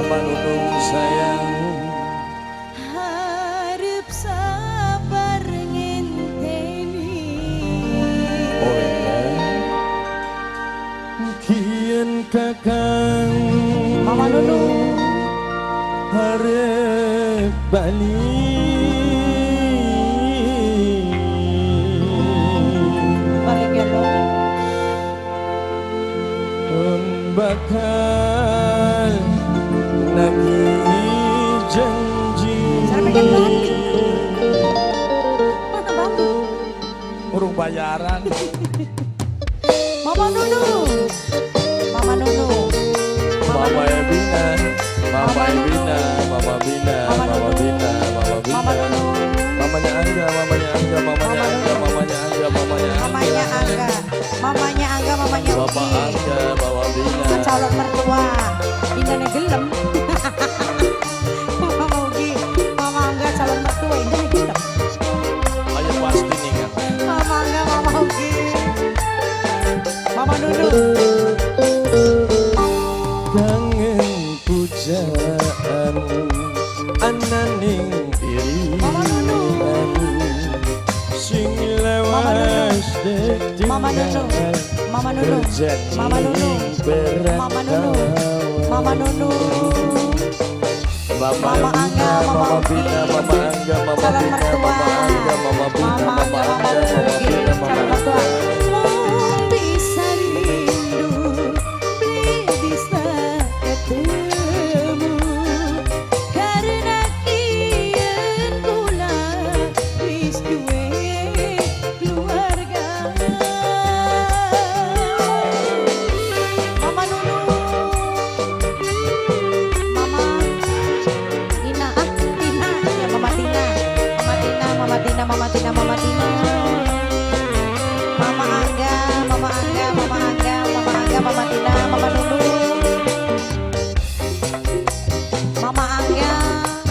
Mama Nunung sayang. Harap sabar ngenteni. Oh iya. Kian kakang Mama Nunung. Harap bali. Balik ya lo. Bakal nagih janji. Cara pengen balik. Mana balik? Urung bayaran. Mama Nunu. Mama Nunu. Mama Ebina, Mama Ebina, Mama Bina, Mama Mama Nunu. Bina, Mama Bina. Mama Nunu. Mamanya Angga, mamanya Angga, mamanya Mama Angga, Nunu. Mamanya Angga, mamanya Angga. Mamanya Angga. Mamanya Angga, mamanya Bapak Ugi. Angga, Bapak Bina. Calon mertua. Indane gelem. Mama Ugi, Mama Angga calon mertua indane gelem. Ayo pasti nih kan. Mama Angga, Mama Ugi. Mama Nunu. Kangen pujaan ananing Mama Nunu. Irian sing lawas Mama Nunu. Mama Nunu. Mama Nunu. Mama Nunu. Mama Nunu. Mama Mama Angga, Mama Mama Ugi. Bina, Mama Angga, Mama Calon Bina, mertua. Mama Angga, Mama Bina, Mama Mama Angga, Mama Angga, Mama Ugi. Bina, Mama Calon mertua. Angga. Mung bisa rindu, beli bisa ketemu. Karena kian kula wis duwe keluarga. Mama Nunu, Mama Tina, ah Tina, ya Mama Tina, Mama Tina, Mama Tina, Mama Tina, Mama Tina. Mama Angga, Mama Angga, Mama Angga, Mama Angga, Mama Tina, Mama Nunu. Mama Angga,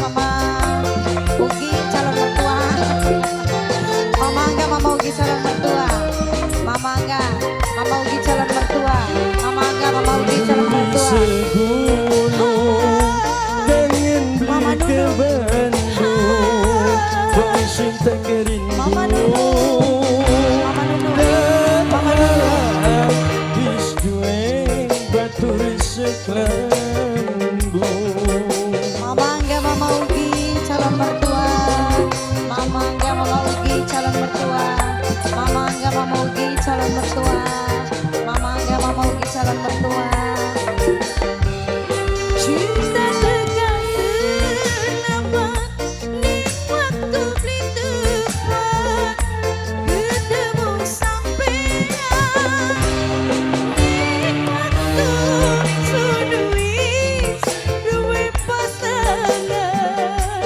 Mama Ugi calon mertua. Mama Angga, Mama Ugi calon mertua. Mama Angga, Mama Ugi calon mertua. Mama Angga, Mama Ugi calon mertua. Segunung kangen Mama beli ke Nunu. Bandung wong sing tak rindu. Mama Nunu. Mama Nunu. Mama Nunu. Wis duwe batur seklambu. Mama Angga, Mama Ugi calon mertua. Mama Angga, Mama Ugi calon mertua. Mama Angga, Mama Ugi calon mertua. Mama Angga, Mama Ugi calon mertua. Cinta tegang terlambat ning waktu beli tepat ketemu sampean ning waktu wis duwe pasangan.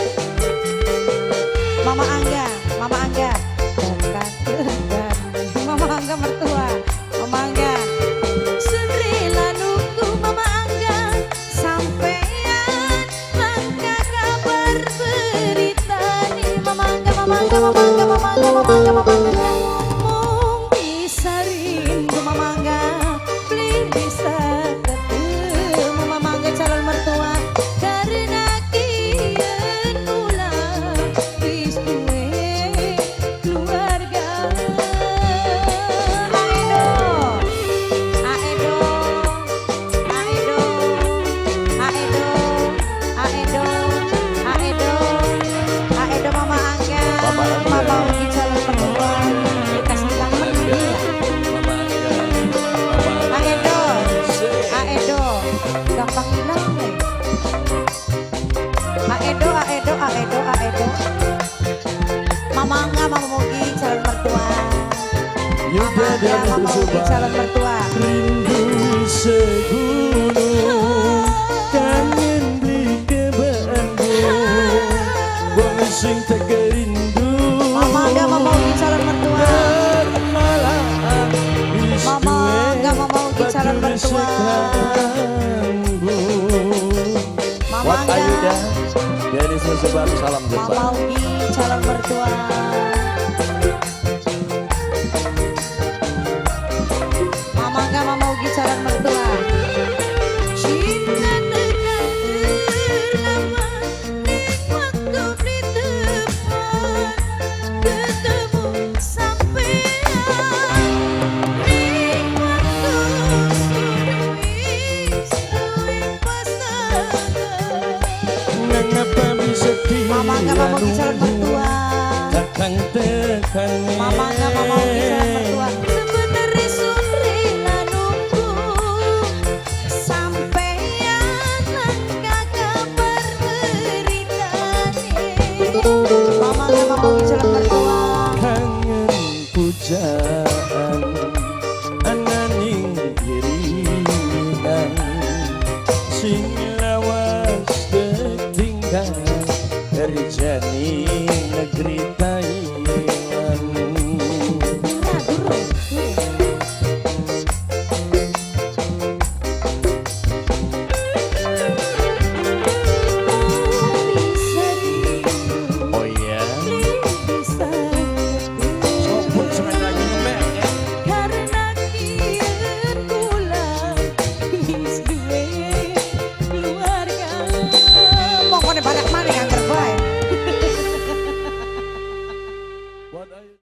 Mama Angga, Mama Angga, bukan tegan. Mama Angga mertua, Mama Angga. Sendirilah nunggu Mama Angga sampean langka kabar berita nih Mama Angga, Mama Angga, Mama Angga, Mama Angga, Mama Angga, Mama Angga. Mung bisa rindu Mama Angga, beli bisa ketemu Mama Angga calon mertua karena kian kula wis duwe keluarga. Aedo, Aedo, Aedo, Aedo, Aedo, Aedo, Aedo Mama Angga, Mama Angga. Mama Ugi calon mertua, bekas hilang Angga, Mama Angga, Mama Angga. Aedo, Aedo, gampang hilang deh. Aedo, Aedo, Aedo, Aedo. Mama Angga, Mama Ugi calon mertua. Mama Yuda Angga, dan Mama Ugi calon mertua. Rindu segunung kangen beli ke Bandung wong sing tak rindu. Mama Angga, Mama Ugi calon mertua. Malah wis Mama duwe Angga, Mama Ugi calon batur mertua. Seklambu. Mama Wat Angga. Ayuda Dennis Musebar, salam jumpa. Mama Ugi calon mertua. Mama Angga, Mama Ugi calon mertua. Cinta tekan. Mama Angga, Mama Ugi calon mertua. Tekan tekan. Mama Angga, Mama Ugi calon mertua. Sebenere sun rela nunggu sampeyan langka kabar beritane. Mama Angga, Mama Ugi calon mertua. Kangen pujaan ananing iringan sing lawas ketinggal kerjani negeri.